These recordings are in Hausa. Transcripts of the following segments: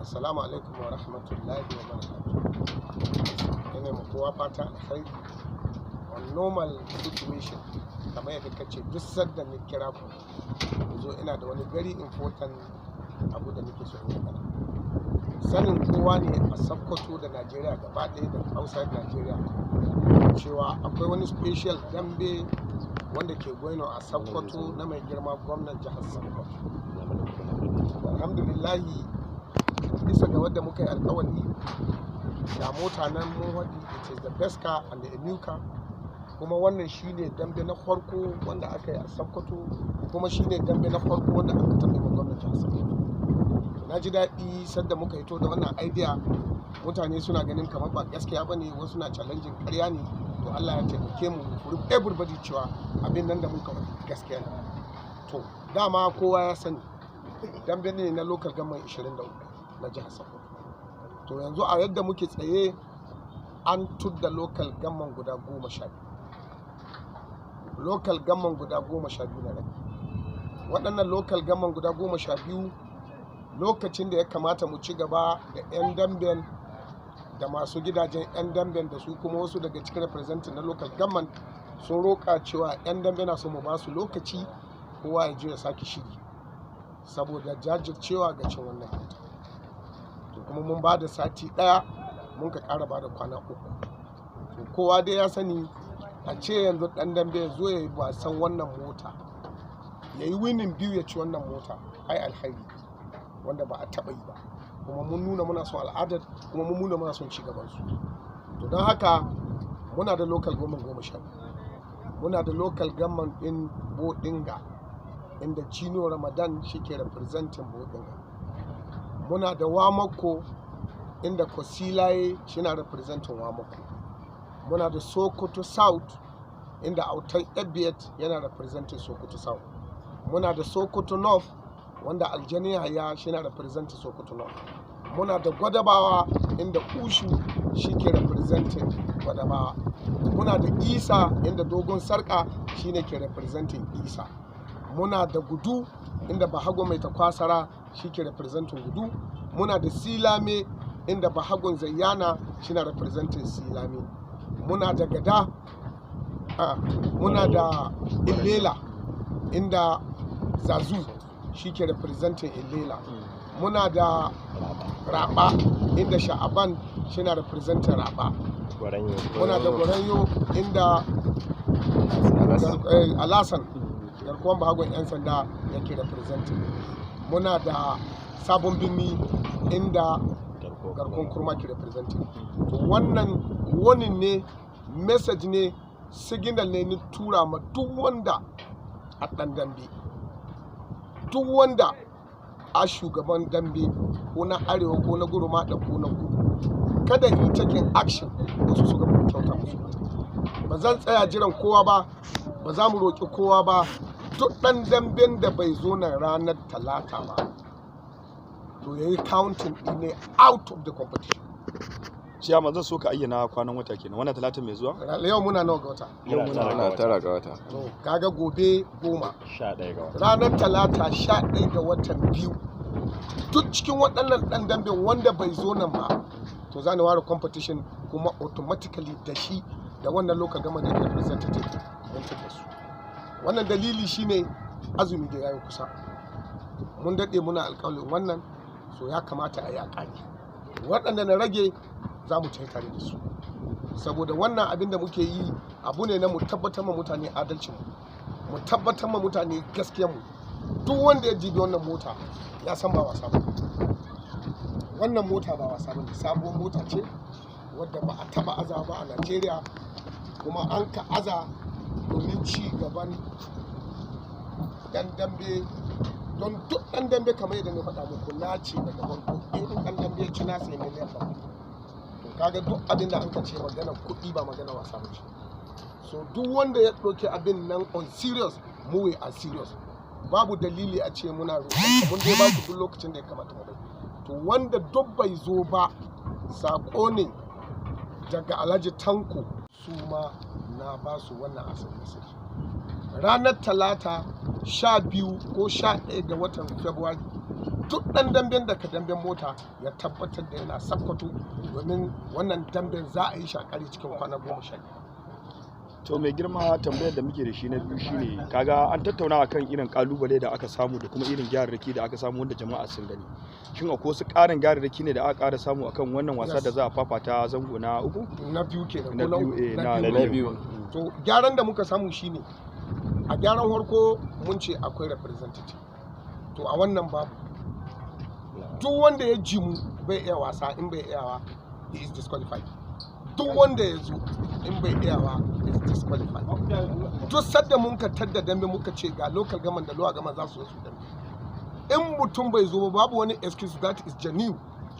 Assalamu alaikum wa rahmatullahi wa barakatuh. Ina ma kowa fata alkhairi. On normal situation, kamar yadda kace, duk sadda ni kira ku ku zo, ina da wani very important abu da nake so in magana. Sanin kowa ne a Sokoto da Najeriya gaba ɗaya da outside Najeriya cewa akwai wani special dambe wanda ke going a Sokoto na mai girma gwamnan jihar Sokoto. Alhamdulillahi, bisa ga wadda muka yi alkawari da mota nan mun haɗi, it is the best car and the new car. Kuma wannan shine dambe na farko wanda aka yi a Sokoto, kuma shine dambe na farko wanda aka taɓa yi wa gwamnan jihar Sokoto. Na ji daɗi sadda muka hito da wannan idea, mutane suna ganin kamar ba gaskiya ba ne, wasu na challenging, ƙarya ne. To, Allah ya taimake mu, prove everybody cewa abin nan da muka faɗi gaskiya ne. To, dama kowa ya sani dambe ne na local government 23 na jihar Sokoto. To, yanzu a yadda muke tsaye, an tudda local government guda 12, local government guda 12 na rage. Waɗannan local government guda 12, lokacin da ya kamata mu ci gaba da 'yan damben da masu gidajen 'yan damben da su kuma wasu daga cikin representative na local government sun roƙa cewa 'yan dambe na so mu ba su lokaci, kowa ya je ya sake shiri saboda jajircewa ga cin wannan mota. To, kuma mun ba da sati ɗaya, mun ka ƙara ba da kwana 3. To, kowa dai ya sani, a ce yanzu ɗan dambe ya zo ya yi wasan wannan mota, ya yi winning biyu, ya ci wannan mota, ai alhairi wanda ba a taɓa yi ba. Kuma mun nuna muna son al'adar, kuma mun nuna muna son ci gaban su. To, don haka muna da local government 12. Muna da local government ɗin Bodinga, inda Chino Ramadan shi ke representing Bodinga. Muna da Wamako, inda Kosilaye shi na representing Wamako. Muna da Sokoto South, inda Autan Ebiet yana representing Sokoto South. Muna da Sokoto North, wanda Aljani Yahaya shi na representing Sokoto North. Muna da Gwadabawa, inda Ushu shi ke representing Gwadabawa. Muna da Isa, inda Dogon Sarka shine ke representing Isa. Muna da Gudu, inda Bahago Mai Takwasara shi ke representing Gudu. Muna da Silame, inda Bahagon Zayyana shi na representing Silame. Muna da Gada, muna da Ilela, inda Zazu shi ke representing Ilela. Muna da Raba, inda Sha'aban shi na representing Raba. Muna da Goranyo, inda Alasan garkuwan Bahagon 'Yan Sanda yake representing. Muna da Sabon Birni, inda Garkuwan Kurma ke representing. To, wannan wani ne message ne, signal ne ni tura ma duk wanda a ɗan dambe, duk wanda a shugaban dambe, ko na arewa ko na Gurumada ko na kudu, kada yi taking action wasu su gaba kyauta musu. Ba zan tsaya jiran kowa ba, ba za mu roƙi kowa ba. Duk ɗan damben da bai zo nan ranar Talata ba, to ya yi counting ɗin ne out of the competition. Ciyaman, zan so ka ayyana kwanan wata kenan, wannan Talata mai zuwa? Yau muna nawa ga wata? Yau muna 9 ga wata. To, kaga gobe 10. 11 ga wata. Ranar Talata, 11 ga watan biyu, duk cikin waɗannan ɗan damben wanda bai zo nan ba, to za ni ware competition, kuma automatically da shi da wannan local government da representative mun da su. Wannan dalili shine azumi da yayi kusa. Mun daɗe muna alƙawalin wannan, so ya kamata a yi a ƙari. Waɗanda na rage za mu tafi tare da su, saboda wannan abin da muke yi abu ne na mu tabbatar ma mutane adalcin mu, mu tabbatar ma mutane gaskiyar mu. Duk wanda ya jibi wannan mota ya san ba wasa ba. Wannan mota ba wasa ba ne, sabuwar mota ce wadda ba a taba aza ba a Najeriya, kuma an ka aza domin ci gaban yan dambe. Don duk ɗan dambe, kamar yadda na faɗa muku, na ce daga farko, in ɗan dambe ya ci, na sai miliyan 7. To, kaga duk abin da an ka ce magana kuɗi, ba magana wasa ba ce. So duk wanda ya ɗauki abin nan on serious, mu we are serious. Babu dalili a ce muna roƙon, mun dai ba ku duk lokacin da ya kamata mu bai. To, wanda duk bai zo ba, sako ne daga Alhaji Tanko, su ma na ba su wannan asali message. Ranar Talata, 12 ko 11 ga watan February. Duk ɗan damben da ka damben mota ya tabbatar da yana Sakkwato, domin wannan damben za a yi shakari cikin kwana 15. To mai girma, tambayar da muke da shi na biyu shine, kaga an tattauna akan irin kalubale da aka samu da kuma irin gyararraki da aka samu wanda jama'a sun gani. Shin akwai wasu ƙarin gyararraki ne da aka ƙara samu akan wannan wasa da za a fafata zango na uku? Na biyu kenan. Na ko biyu, uku? eh, na Na biyu. To, gyaran da muka samu shine, a gyaran farko mun ce akwai representative, to a wannan babu. Duk wanda ya jimu bai iya wasa, in bai iyawa, he is disqualified. Duk wanda ya zo in bai iyawa is disqualified. Duk sadda mun ka tadda dambe, muka ce ga local government da lower government za su zo su dambe, in mutum bai zo ba, babu wani excuse that is genuine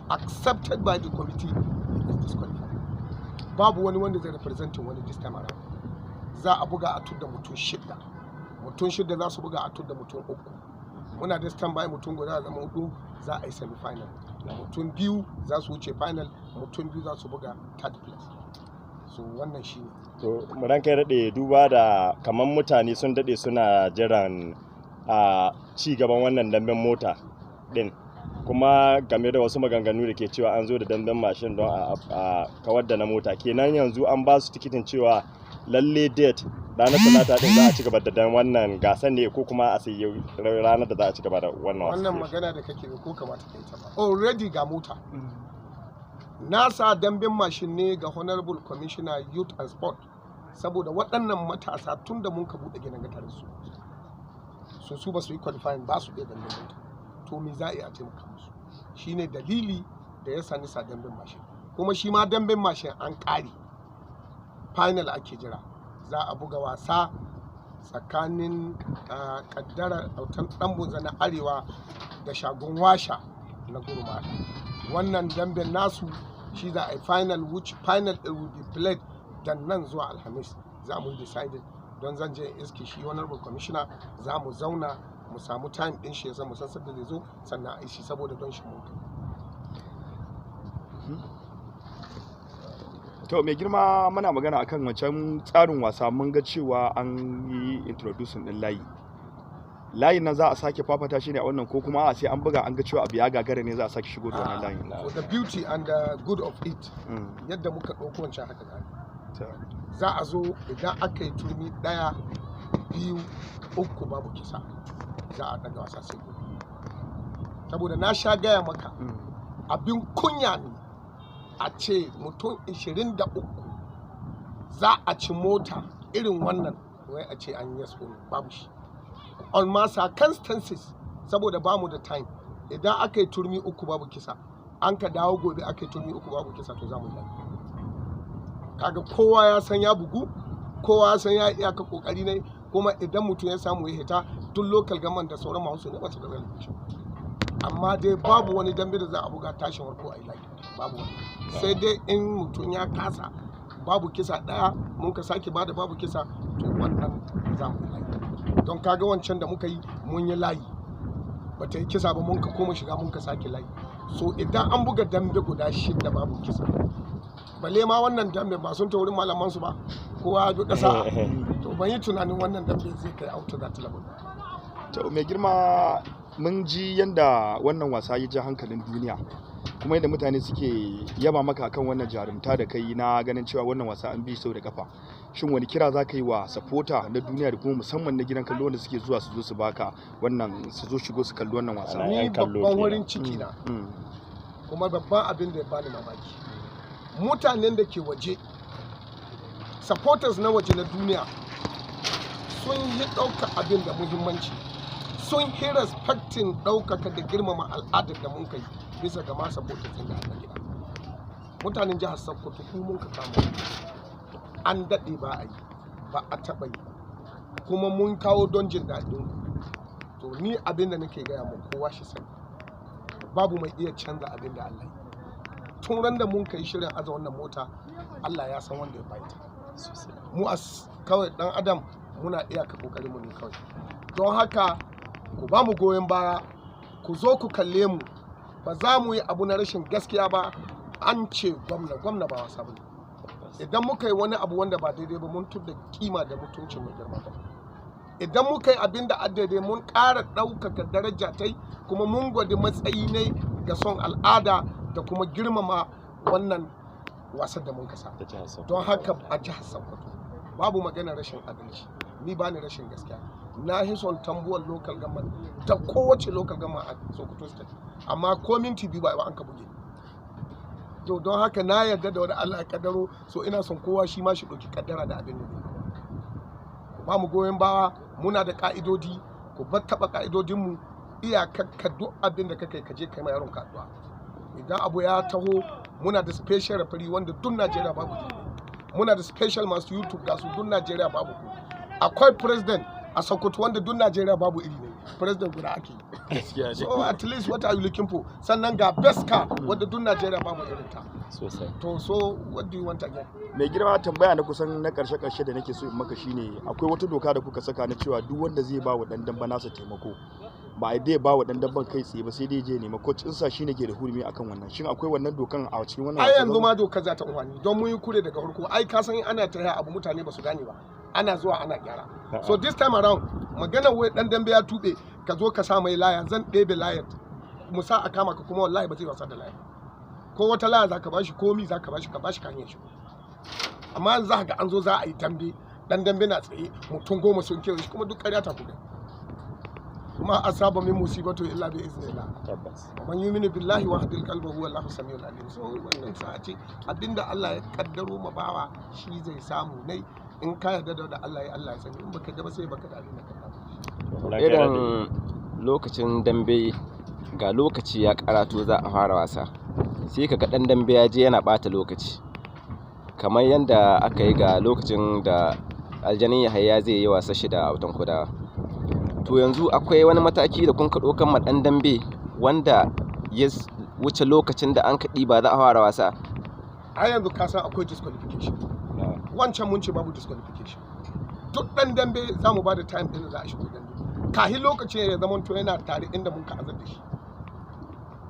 accepted by the committee, he is disqualified. Babu wani wanda zai representing wani this time around. Za a buga a tudda mutum shidda, mutum shidda za su buga a tudda mutum uku. Muna da stand by mutum guda, zama hudu, za a yi semi final. Mutum biyu za su wuce final, mutum biyu za su buga third place. So wannan shine. To, ranka ya daɗe, duba da kamar mutane sun daɗe suna jiran a ci gaban wannan damben mota ɗin, kuma game da wasu maganganu da ke cewa an zo da damben mashin don a kawar da na mota, kenan yanzu an ba su tikitin cewa lalle date ranar Talata ɗin za a ci gaba da dan wannan gasan ne, ko kuma a sayi ranar da za a ci gaba da wannan wasa? Wannan magana da kake ko kamata ka yi ta ba. Already ga mota. Na sa damben mashin ne ga Honorable Commissioner Youth and Sport, saboda waɗannan matasa tun da mun ka buɗe ginin gatar su, so su ba su yi qualifying ba su iya damben mota. To, me za a yi a taimaka musu? Shine dalili da ya sa ni sa damben mashin. Kuma shi ma damben mashin an ƙare, final ake jira. Za a buga wasa tsakanin Kaddara Autan Dan Bunza na Arewa da Shagon Washa na Gurmada. Wannan damben nasu shi za a yi final, which final it will be played dan nan zuwa Alhamis za mu yi decided, don zan je iske shi honorable commissioner, za mu zauna mu samu time din shi, ya san mu san sadda zai zo, sannan a yi shi, saboda don shi mun kai. To mai girma, muna magana akan wancan tsarin wasa. Mun ga cewa an yi introducing din layi. Layin nan za a sake fafata shi ne a wannan, ko kuma a sai an buga an ga cewa abu ya gagara ne za a sake shigo da wannan layin? For the beauty and the good of it, yadda muka ɗauko wancan haka za a yi. Za a zo idan aka yi turmi ɗaya, biyu, uku babu kisa, za a ɗaga wasa sai gobe, saboda na sha gaya maka, abin kunya ne a ce mutum 23 za a ci mota irin wannan, wai a ce an yi yes or no, babu shi on ma circumstances, saboda bamu da time. Idan aka yi turmi uku babu kisa, an ka dawo gobe aka yi turmi uku babu kisa, to za mu yi. Kaga kowa ya san ya bugu, kowa ya san ya iyaka kokari ne. Kuma idan mutum ya samu ya hita, duk local government da sauran masu ne masu da amma dai babu wani dambe da za a buga tashin warko a yi layi, babu wani, sai dai in mutum ya kasa babu kisa daya, mun ka sake bada babu kisa, to wannan za mu yi layi. Don kaga wancan da muka yi, mun yi layi, ba ta yi kisa ba, mun ka koma shiga mun ka sake layi. So idan an buga dambe guda shida babu kisa, balle ma wannan dambe ba sun ta wurin malaman su ba, kowa ya bi kasa, to ban yi tunanin wannan dambe zai kai out to that level. To mai girma, mun ji yanda wannan wasa ya ji hankalin duniya, kuma yadda mutane suke yaba maka kan wannan jarumta da kai na ganin cewa wannan wasa an bi sau da kafa. Shin wani kira za ka yi wa supporter na duniya da kuma musamman na gidan kallo wanda suke zuwa su zo su baka wannan, su zo shigo su kalli wannan wasa? Ana Ni yan kallo babban kenan. wurin ciki na, kuma babban abin da ya bani mamaki, mutanen da ke waje, supporters na waje na duniya, sun yi ɗauka abin da muhimmanci, sun yi respecting ɗaukaka da girmama al'adar da mun kai bisa ga ma supporters ɗin da aka gida. Mutanen jihar Sokoto, ku mun ka kama. An daɗe ba a yi ba, a taɓa yi ba, kuma mun kawo don jin daɗin ku. To, ni abin da nake gaya mu kowa shi sani, babu mai iya canza abin da Allah yi. Tun ran da mun kai shirin aza wannan mota, Allah ya san wanda ya baita. Mu as kawai dan adam muna iyaka kokarin mu ne kawai. Don haka ku ba mu goyon baya, ku zo ku kalle mu. Ba za mu yi abu na rashin gaskiya ba. An ce gwamna, gwamna ba wasa bane. Idan muka yi wani abu wanda ba daidai ba, mun tudda kima da mutuncin mai girma ba. Idan muka yi abin da daidai, mun ƙara ɗaukaka daraja ta yi. Kuma Kuma mun gwadi matsayi ne ga son al'ada da kuma girmama wannan wasan da mun kasa. Ta jihar Sokoto. Don haka a jihar Sokoto babu magana rashin adalci. Ni ba ni rashin gaskiya. Na hi son Tambuwal Local Government ta kowace local government a Sokoto State, amma ko minti 2 ba an ka buge. To don haka na yarda da wani Allah ya kaddaro. So ina son kowa shi ma shi ɗauki kaddara da abin da zai yi. Ba mu goyon bawa, muna da ka'idodi. Ku bar taɓa ka'idodinmu. Iyakar ka duk abin da kake, ka je kai ma yaron ka addu'a. Idan abu ya taho, muna da special referee wanda duk Najeriya babu shi. Muna da special masu YouTube, ga su duk Najeriya babu ku. Akwai president a Sokoto wanda duk Najeriya babu iri ne, president guda ake yi. Gaskiya ne. So at least what are you looking for? Sannan ga best car wanda duk Najeriya babu irin ta. Sosai. To so what do you want again? Mai girma, tambaya na kusan na karshe karshe da nake so in maka shine, akwai wata doka da kuka saka na cewa duk wanda zai ba wa dan dambe nasa taimako, ba a dai ba wa dan damben kai tsaye ba, sai dai je nema coach ɗinsa, shine ke da hurumi akan wannan. Shin akwai wannan dokan a cikin wannan Ai wasan? yanzu ma doka za ta umarni don mun yi kure daga farko. Ai ka san ana ta abu mutane ba su gane ba, ana zuwa ana gyara. So this time around, magana wai dan dambe ya tube ka zo ka sa mai laya, zan ɗebe layar mu sa a kama ka. Kuma wallahi ba zai wasa da laya. Ko wata laya za ka bashi, komi za ka bashi, ka bashi kan shi. Amma yanzu za ka ga an zo za a yi dambe, dan dambe na tsaye, mutum 10 sun kewaye shi, kuma duk ƙarya ta kuka. Kuma asaba min musibatu illa bi iznillah. Man yuminu billahi wa hadil qalbi huwa Allahu samiul alim. So wannan sa ce abinda Allah ya kaddaro ma bawa shi zai samu nai. In ka yarda da Allah ya, Allah ya sani. In baka yarda ba, sai baka da abin da ka samu. Irin lokacin dambe, ga lokaci ya karato za a fara wasa, sai ka ga ɗan dambe ya je yana ɓata lokaci, kamar yadda aka yi ga lokacin da Aljanin Yahaya zai yi wasa shi da Autan Kudawa. To yanzu akwai wani mataki da kun ka ɗaukan ma ɗan dambe wanda ya wuce lokacin da an ka ɗiba za a fara wasa? A yanzu ka san akwai disqualification. Wancan mun ce babu disqualification. Duk ɗan dambe za mu ba da time ɗin da za a shigo dambe, kahin lokacin ya zama to yana tare inda mun ka azar da shi.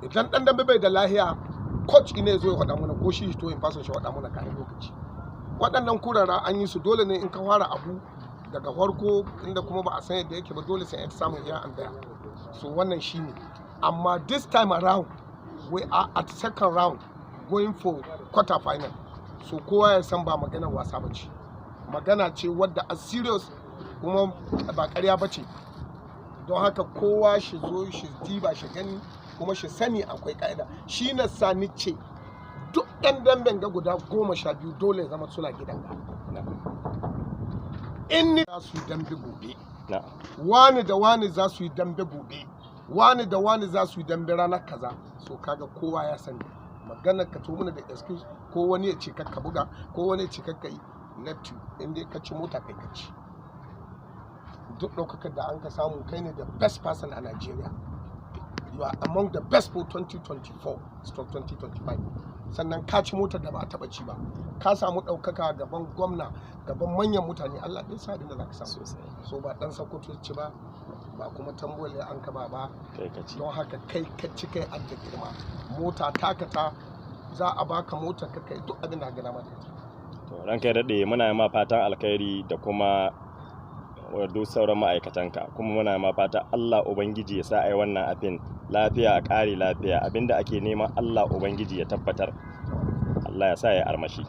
Idan ɗan dambe bai da lahiya, coach ne zo ya faɗa mana, ko shi to in fason shi faɗa mana kahin lokaci. Waɗannan kurara an yi su dole ne. In ka fara abu daga farko inda kuma ba a san yadda yake ba, dole sai an samun iya an daya. So wannan shine. Amma this time around we are at second round going for quarter final, so kowa ya san ba maganar wasa ba ce, magana ce wadda a serious, kuma ba ƙarya ba ce. Don haka kowa shi zo shi diba shi gani, kuma shi sani akwai ka'ida. Shi na sani ce duk ɗan damben ga guda 12 dole ya zama suna gidan ga in ni za su yi dambe gobe. Wani da wani za su yi dambe gobe, wani da wani za su yi dambe ranar kaza. So kaga kowa ya sani. Maganar ka to mana da excuse, ko wani ya ce kakka buga, ko wani ya ce kakka yi, left you. In dai ka ci mota, kai ka ci. Duk ɗaukakar da an ka samu, kai ne the best person a Nigeria. You are among the best for 2024/2025. Sannan ka ci motar da ba a taba ci ba, ka samu ɗaukaka gaban gwamna, gaban manyan mutane. Allah ɗin sa abin da za ka samu. So ba ɗan Sokoto ci ba, ba kuma Tambuwal an ka ba ba. Kai ka ci. Don haka kai ka ci, kai adda girma. Mota takata, za a baka motar ka, kai duk abin da ka gana mata ita. To ranka ya daɗe, muna yi ma fatan alkhairi da kuma duk sauran ma'aikatanka. Kuma muna ma fata Allah Ubangiji ya sa a yi wannan abin lafiya a ƙare lafiya. Abinda ake nema, Allah Ubangiji ya tabbatar, Allah ya sa ya armashi.